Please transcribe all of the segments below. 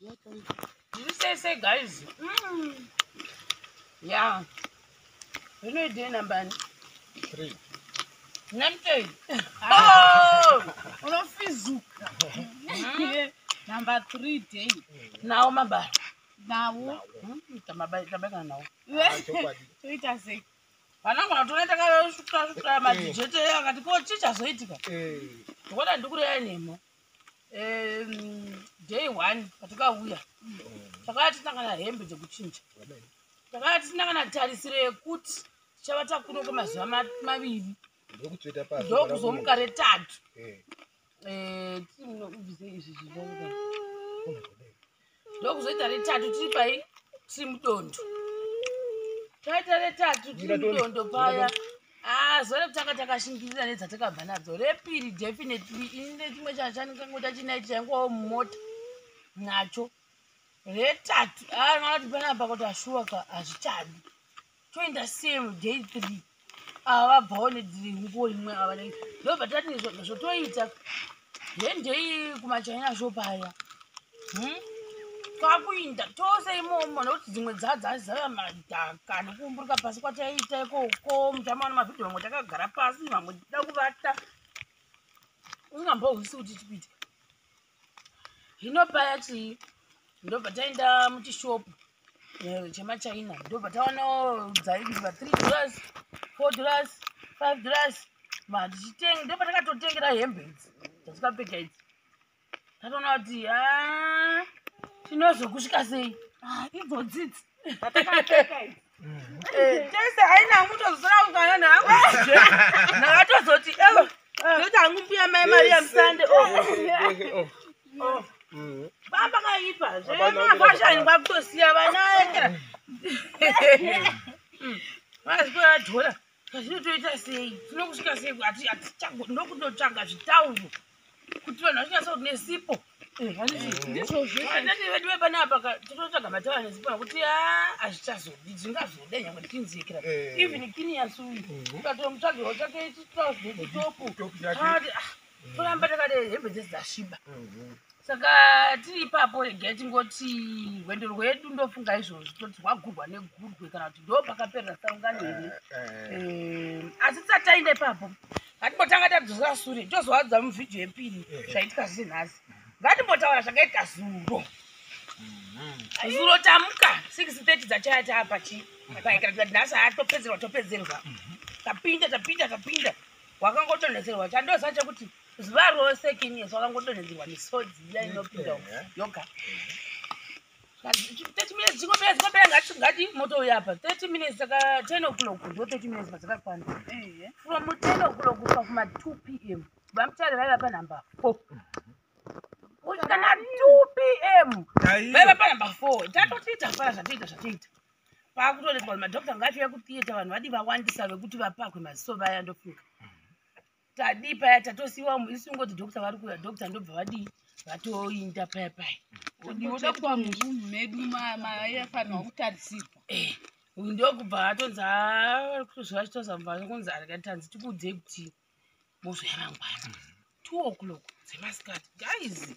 Ndiri sei sei guys? Ya. Zvinoidei nambani? 3. Namtei. Oh! Unofizuka. Number 3 day. Nawo mabara. Nawo. Tabaikana nawo. Chokwadi. Toita sei? Vana ngwana tona takasvuka svuka madijete akati ko chii chazoitika? Ndikuona ndikureva nemo. Day one patakauya takauya tisina kana hembe dzekuchinja, takauya tisina kana tarisiro yekuti tichavata kuno kwemazuva 2, Ndokutsveta pasi. ndokuzomuka retatu. Tiri izvi zvizomuka ndokuzoita retatu tiri pai, tiri mudondo. Taita retatu tiri mudondo paya. Ah, zuva rekutanga takashingirira nedzatakabva nadzo. Repiri definitely ini nechimwe changangoita chinaiti chaingovawo mumota nacho. Retatu ah, kuti panapa kuti ashuwa ka hazvichadi, toenda same day three. Ava vabvawo nedzinguo imwe ava, ndobva tati zvotoita hendei kumachina shop aya. Kwakuinda tose imomo nekuti dzimwe dzadzazara madhaka nekuumburuka pasi kwataiita ikoko. Muchamaona mavhidhio, mamwe takagara pasi, mamwe tida kuvata, usingambohwisi kuti chikuitika. Hino paya chii, ndobva taenda muchishopu chemachina, ndobva taonawo dzaibva $3, $4, $5 matichitenga. Ndobva takatotengera hembe idzi dzatikapfeka idzi. Tatoona kuti ha, tinozokusvika sei? Ah, idzodzidzi dzatakapfeka idzi. Tese haina hangu tozosora kukana nangu, ndakatozoti evo ndokuti hangu mbuya mai Maria musande. Bamba kaipa zvemafashani, kwakutosiya vana ekera mazikora dhora. Zvinotoita sei, tinokusvika sei? Ndokutotsvaga zvitauro kuti vanhu vachinyatsa kuti nesipo. Ndizvozvo. Andati vedu vepanapa tinotsvaga mataura nesipo nekuti a hazvichazodi, zvingazoda nyangwe tichinzikira. Even Kinias uyu ukatomutsvagirwa chake chitopu, toramba takadai, hembe dzese dzasviba. Saka tiri ipapo, regai tingoti rwendo rwedu, ndofunga izvozvo toti rwagurwa negurwe kana kuti ndo pakaperera sarungano here? Asi tisati taenda ipapo, ngatimbotanga tadzosera sure, tozowadza muvhidhiyo yepiri zvaitika zvese nhasi. Ngatimbotaura zvakaitika zuro. Zuro tamuka 6:30 dzachaya, taapa chi paikira, tikati nhasi hatopedzerwa, topedzerwa. Tapinda, tapinda, tapinda, wakangodonhedzerwa. Chandoziva chekuti zuva rose Kinias wakangodonhedzerwa misodzi iya inopinda yoga. 30 minutes dzingopera, dzingopera, ngati ngati motouya apa 30 minutes. Saka 10 o'clock ndo 30 minutes padzakakwana. From 10 o'clock kusvika kuma 2 p.m. vamutare vaiva panhamba 4 kusvika na 2 p.m. Vaiva panhamba 4. Tatoti tafara, zvatoita, zvatoita, pakutoletwa madhokta ngatiuya kutheatre, vanhu vadi vawandisa vekuti vapakwe maziso vaya. Ndofunga tadii paya, tatosiyiwa isu ngoti dhokta vari kuuya. Dhokta ndobva vadii, vatoinda paya paya. Woda murumu medu maifanirwa kutarisirwa. Ndokubva atonzi kutozviva chitozambva kunzi tanzi tikuudzei kuti mozoya mangwana 2 o'clock dzemasikati. Guys,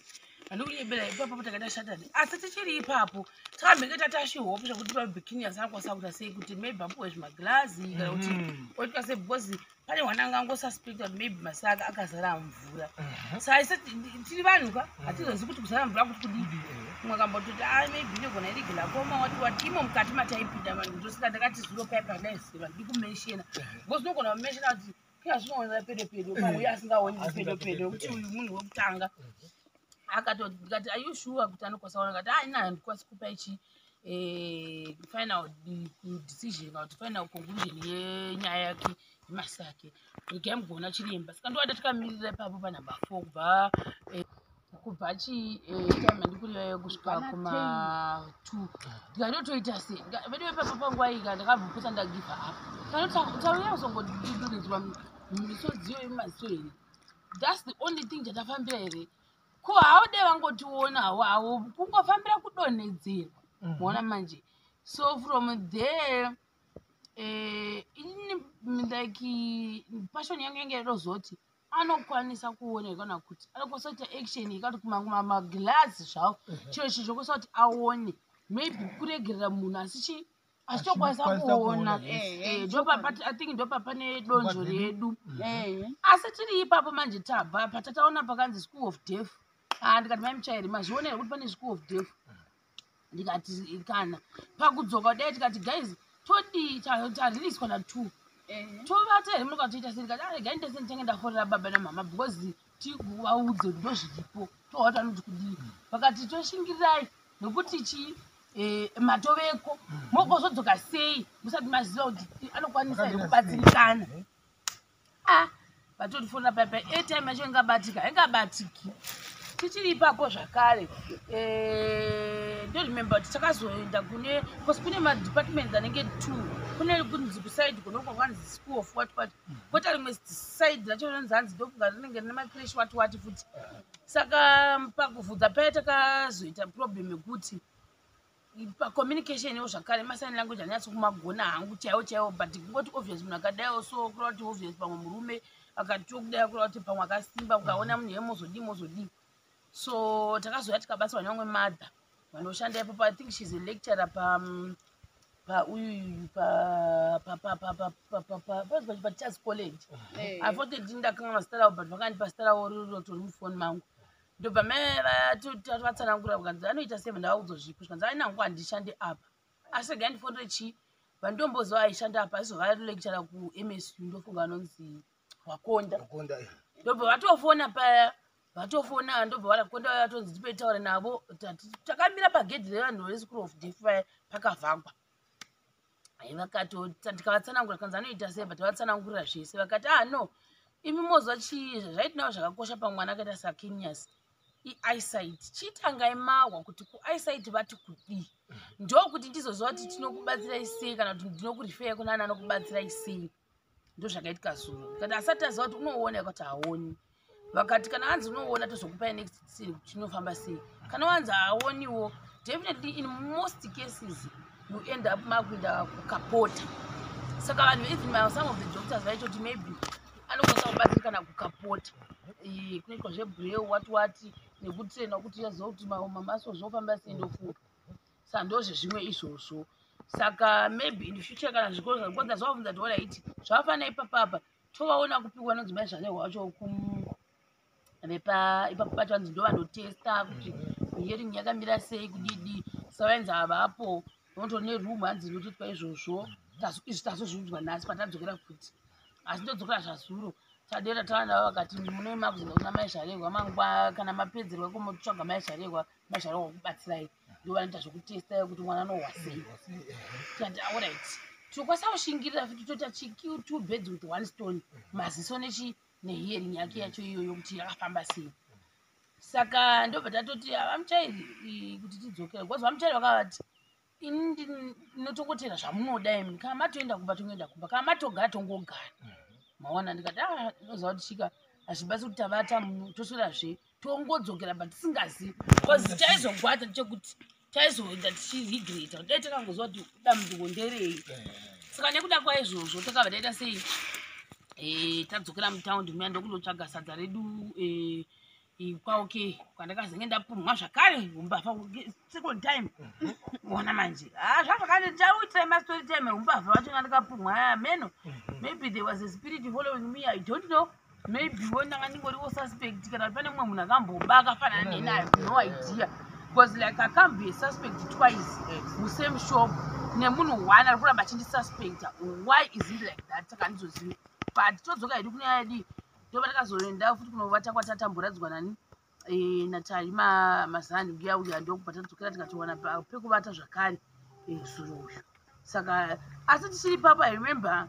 handikunyebera, ipapo takaita shatani. Asi tichiri ipapo takambenge tatashi hope zvekuti pabikini anokwanisa kuita sei kuti maybe apuwe zvimagirazi kana kuti oitwa sei, because pane mwana angangosuspecta kuti maybe masaka akazara mvura. Saka ise tiri vanhu ka, hatizozivi kuti kuzara mvura kuti kudii. Mumwe akambototi a maybe inogona iri glaucoma, wati wati. Imo mukati mataipinda vanhu, ndosaka ndakati zuro paipa ndaiziva ndikumentiona, because unogona kumentiona kuti kila zvinoonera pedo pedo, pamwe asingaoni pedo pedo, kuti uyu munhu wekutanga akatoti, ndikati, "Are you sure kuti anokwanisa kuona?" Akati, "Ah, ina handikwanisi kupa ichi final decision kana kuti final conclusion yenyaya yake yemasake, regai mugoona chiremba." Saka ndowada tikamirira ipapo panhamba 4 kubva chi time yandikurivayo kusvika kuma 2. Ndikatotoita sei vedu vepapo panguva iyi, kana ndakabvuputsa ndagive up, tauya kuzongodonhedzwa misodzi iyoyo mumaziso here? That's the only thing chatafambira here? Ko haude vangotiona havo kungofambira kudonhedzerwa? Maona manje. So from there inini like passion yangu yange yatozoti Anokwanisa kuona kana kuti anokwanisa kuita action ikati kumaglazi zvavo, chiro ichi zvokwanisa kuti aone, maybe kuregerera munhu asi chi achitokwanisa Achikwanisa kuona. kuona, yes. I think ndopa pane donzvo Pfungwa dzedu. redu. Asi tiri ipapo manje, tabva patataona pakanzi School of Deaf. Ah, ndikati, "Mai Muchairi, mazviona here kuti pane School of Deaf?" Ndikati kana pakudzoka kudai, tikati, "Guys, todii? Tariliswa na2, tovata here? Munokatoita sei?" Ndikati, "Regai ndese ndichange ndaforera baba namama because tivaudze kuti ndozviripo, tohwa kuti anoti kudii." Vakati, "Toshingirirai nekuti chi matoveko, mogozodzoka sei musati maziva kuti anokwanisa here Akamira sei? kubatsirikana?" Ah, vatotifonera paipai, airtime yacho ingabatika, haingabatiki. Tichiri ipapo zvakare, ndoremember kuti takazoenda kune, because kune madepartments anenge two. Kune kunzi kuside kunokwa kwanzi School of what what, kwota rimwe side racho rinonzi, hanzi ndofunga rinenge rine macreche what what futi. Saka pakuvhudza paya takazoita problem yekuti pacommunication iwo zvakare, masign language anyatso kumagona hangu chaiwo chaiwo, but kungoti obvious munhu akadaiwo, so kureva kuti obvious pamwe murume akatiwo kudai, kureva kuti pamwe akasimba. Ukaona munhu yemozodii mozodii. So takazoya tikabatsirwa nevamwe madha vanoshanda ipapo. I think she's a lecturer pa pauyuyu paTeachers College. Unfortunately ndakanga zita ravo, but vakandipa zita ravo rirotori mufoni mangu. Ndobva mai vatsanangura, vakanzi anoita sei? Ndavaudzwa zvipo, zvikanzi ainangu handishande apa, asi regai ndifonere chii vandomboziva aishanda apa, aizova lecturer kuMSU, ndofunga vanonzi Wakonda. Wakonda, eh. Ndobva vatofona paya, vatofona, ndobva varakonda vatonzi tipei taure navo. Takamira pagedhi revanhu veSchool of Deaf paya pakavhagwa. Tikavatsanangura, kanzi anoita sei? But vatsanangurira zvese, vakati, "Ah no, imi mozwa chii zvaitinawo zvakakosha pamwana akaita saKenias ieyesight. Chitangai mahwa kuti kueyesight vati kudii, ndokuti ndizoziva kuti tinokubatsirai sei kana kuti ndinokurifeya kuna ani anokubatsirai sei." Ndo zvakaitika zuro. Kati asati aziva kuti unoona, kuti haoni. Vakati kana anzi unoona, tozokupai next chinofamba sei. Kana wanzi haoniwo, definitely in most cases you end up makuenda kukapota. Saka vanhu, even some of the doctors vaitoti maybe anokwanisa kubatsirikana kukapota, kunoitwa zvebraille what what, nekutraina kuti yaziva kuti mamaso zvofamba sei, ndofunga. Saka ndozvezvimwe izvozvo. Saka maybe in the future kana zvikoro zvakwanza zvavabvunza kuti alright, zvavafanira ipapapa, tovaona kupikwa nonzi mai Zvanerwa wacho vepa ipapo pacho, vanzi ndo vanotesta kuti hearing yakamira sei, kudidi. Saka vainzi havapo, vanotori neroom, hanzi inotoitwa izvozvo. Izvi tazozviudzwa nhasi patadzokera futi, asi ndodzokera zvazuro tadera tavanavo, vakati munoima kuzoenda kuna mai Zvarerwa mangwa kana mapedzerwa komotsvaga mai Zvarerwa. Mai Zvarerwa kubatsirai, ndo vanoita zvekutesta kuti mwana anohwa sei. Tikati alright, tinokwanisa kushingirira futi, toita chikill two birds with one stone, maziso nechi nehearing yake yacho iyoyo kuti yakafamba sei. Saka ndobva tatoti havamuchairi kuti tidzokere, because vamuchairi vakavati, "Ini ndinotongotera zvamunoda imi. Kana matoenda kumba, tongoenda kumba, kana matogara, tongogara." Maona, ndikati, "A, inoziva kuti chika hazvibatsi kuti tavata toswerazve tongodzokera patisingazivi," because chaizogwadza ndechekuti taizoenda tichiregreta kuti dai takangoziva kuti dambudziko nderei. Saka nekuda kwaizvozvo takabva taita sei? Tadzokera mutaundi muya, ndokundotsvaga sadza redu kwaOK, kwandakazenge ndapumwa zvakare umbavha second time. Ona manje, ah, zvazvakare ndichauitirai mastory time umbavha vachona ndikapumwa meno. Maybe there was a spirit following me, I don't know. Maybe wo ndanga ndingoriwo suspect, kana kuti pane mumwe munhu akamboba akafanana neni, I have no idea, because like I can't be a suspect twice musame shop nemunhu one ari kuramba achindisuspecta. Why is it like that? Saka handizozivi, but todzoka hedu kunyaya yadii. Ndobva takazoenda futi kunovata kwatatamburadzwa nani, naTari Mazani uya uya. Ndokubva tadzokera tikatowana pekuvata zvakare zuro uyu. Saka asi tichiri ipapo, I remember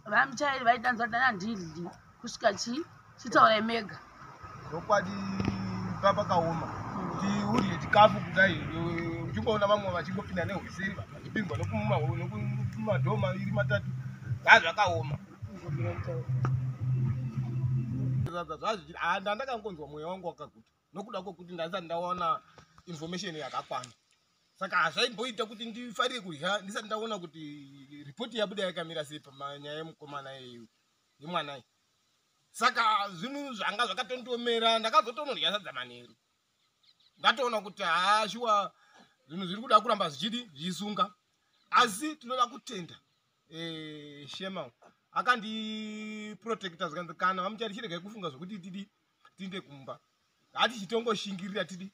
vamuchairi vaidanza kuti handidyi kusvika chi chitaurai mega. Zvokwadi papakaoma kuti udye chikafu kudai, uchingoona vamwe vachingopinda nehwisiri, vachipindwa nekumadhoo maviri matatu. Zvazvakaoma. Ndandakangonzwa mweya wangu wakaguta nokuda kwokuti ndasati ndawana information yakakwana. Saka hazvaimboita kuti ndifarire kudya ndisati ndaona kuti ripoti yabuda yakamira sei pamanyaya yemukomana yemwana iyi. Saka zvinhu zvanga zvakatondiomera, ndakazotonorya sadza manheru, ndatoona kuti haa, shuwa zvinhu zviri kuda kuramba zvichidi zvichisunga. Asi tinoda kutenda Shema akandiprotecta, zvikanzi kana vamuchari chiregai kufunga zvokuti tidi tiinde kumba, hatichitongoshingirira tidi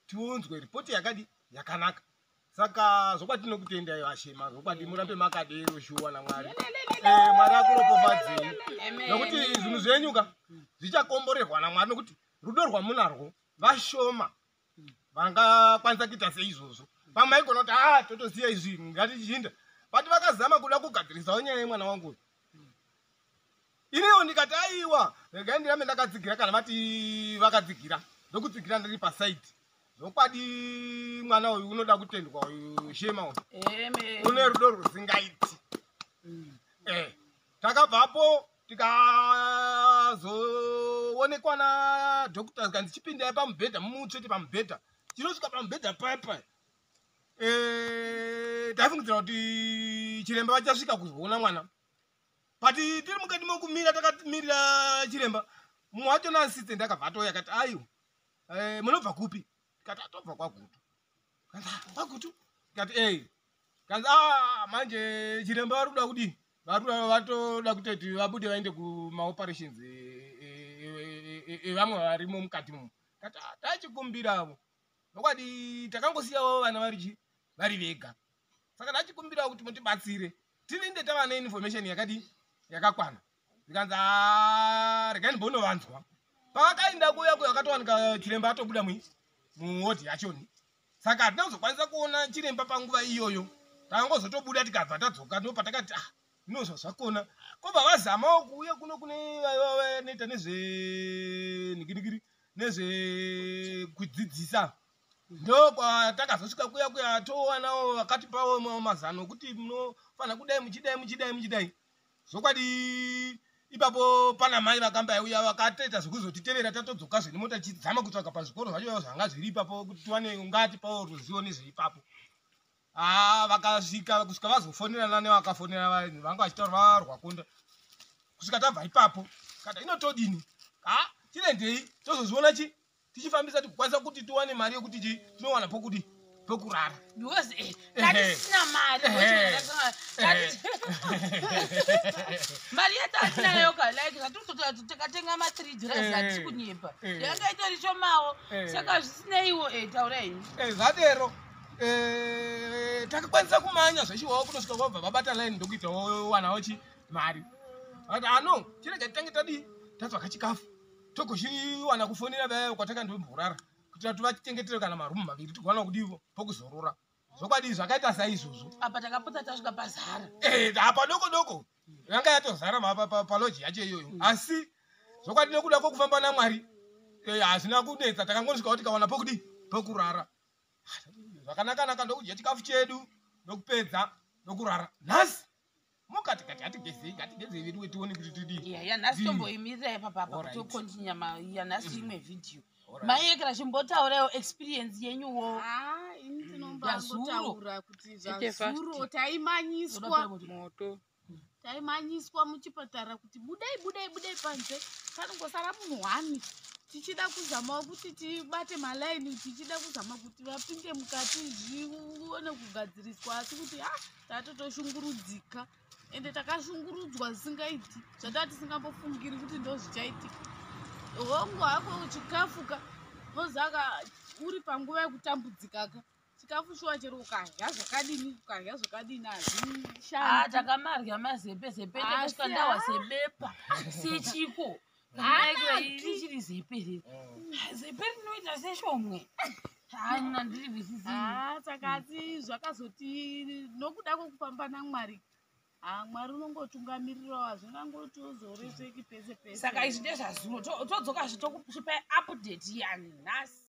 tiunzwe ripoti yakadi yakanaka. Saka zvokwadi tinokutendai vaShema, zvokwadi murambe makadero shuwa naMwari. Mwari akuropofadzei, nokuti zvinhu zvenyu ka zvichakomborerwa naMwari, nokuti rudo rwamunarwo vashoma vangakwanisa kuita seizvozvo. Pamwe maigona kuti a totosiya izvi, ngatichinda, but vakazama kuda kugadzirisawo nyaya yemwana wangu uyu. Iniwo ndikati aiwa, regai ndirambe ndakadzigira, kana vati vakadzigira, ndokudzigira ndiri paside. Zvokwadi mwana uyu unoda kutendwa uyu, Shema uyu une rudo rusingaiti. Takabvapo tikazoonekwa nadoctor, zikanzi chipindai pamubhedha, mumutsvete pamubhedha. Tinosvika pamubhedha paya, taifungidzira kuti chiremba vachasvika kuzoona mwana, but tiri mukati mokumira, takamirira chiremba, mumwe wacho naassistant akabva atouya akati, "Aiwa, munobva kupi?" Tikati, "Atobva kwaGutu." Kanzi, "Ah, kwaGutu?" Tikati, "Ei." Kanzi, "A manje chiremba vari kuda kudii? Vatoda kutoti vabude vaende kumaoperations evamwe varimo mukati mumo." Kati, "Ah, tachikumbiravo nokwadi takangosiyawo vana vari chi vari vega, saka tachikumbirawo kuti mutibatsire tirinde tava neinformation yakadi yakakwana." Zvikanzi, "Ah, regai ndimbonovanzwa." Pavakaenda kuya kuya, akatowanika chiremba atobuda muwodi yachoni, saka hatina kuzokwanisa kuona chiremba panguva iyoyo. Takangozotobuda tikabva tadzoka, ndo patakati, ah, inozva zvakona. Kobva vazamawo kuuya kuno kune vaiva vanoita nezvenhikirikiri, nezvekudzidzisa, ndo kwatakazosvika kuya kuya, towanawo vakatipawo mazano okuti munofanira kudai, muchidai, muchidai, muchidai. Zvokwadi ipapo pana mai vakambaiuya vakatoita zvekuzotitevera, tatodzokazve nemota tichizama kutsvaga pazvikoro zvacho zvanga zviri ipapo kuti tiwane ungatipawo ruzivo nezveipapo. Haa, vakasvika kusvika vazofonerana nevakafonera vanhu vanga vachitaura varwakunda, kusvika tabva ipapo kata inotodini, ha, tirendei tozozviona chi tichifambisa, tikukwanisa kuti tiwane mari yekuti chi tinowana pokudi pokurara. Because tatisina mari. Mari yatinayo ka, like zvatirikutoti takatenga ma3 dress, hatisi kunyepa, yanga itori shomawo. Saka zvisineiwo, taura henyu. Zvadero takakwanisa kumanya zveshiwawo kunosvika kwabva vabata line, ndokuitawo wanawo chi mari. Vakati, ano chirega titange tadii, tatsvaka chikafu, togochiwana kufonera vaya kwatakandimborara kuitira kuti vachengetere kana marumu maviri, tigowana kudivo pokuzorora. Zvokwadi zvakaita saizvozvo. Apa takapota tasvika pazara. Apa doko doko yanga yatozara palodge yacho iyoyo, asi zvokwadi nekuda kwokufamba naMwari hazvina kunetsa. Takangosvikawo tikawana pokudi pokurara zvakanaka-naka, ndokudya chikafu chedu, ndokupedza, ndokurara. Nhasi muka tikati hatigezei, ngatigezei vedu, tione kuti tidii. Ya, yanhasi tomboimirira ipapapa. Alright. Tocontinue yanhasi imwe vhidhiyo. Maiekera, chimbotaurawo experience yenyuwo. Ah, ini Yazuro. tinombangotaura kuti Ite zvazuro fast. taimanyiswa, Moto. taimanyiswa muchipatara kuti budai, budai, budai panze, panongosara munhu one. Tichida kuzamawo kuti tibate malaini, tichida kuzama kuti vapinde mukati zvione kugadziriswa, asi kuti ha, tatotoshungurudzika, ende takashungurudzwa zvisingaiti, zvataa tisingambofungiri kuti ndo zvichaitika. Hongu hako, chikafu ka, mozaka uri panguva yekutambudzika ka, chikafu shuwa chero ukadya zvakadini, ukadya zvakadini, Ah, hazvishandi. Takamarya mazepe zepe, Asi takasvika ndawa ah. sebepa sechiko. Haanaki. Richiri zepe riri, zepe rinoita seshomwe, hana ndiribvisisi. Ah, saka asi zvakazoti nokuda kwekufamba naMwari, ha, Mwari unongotungamirirawo, hazvingangotozoresveki pese pese. Saka izvi ndezvazuro, todzokazve tokupai update yanhasi.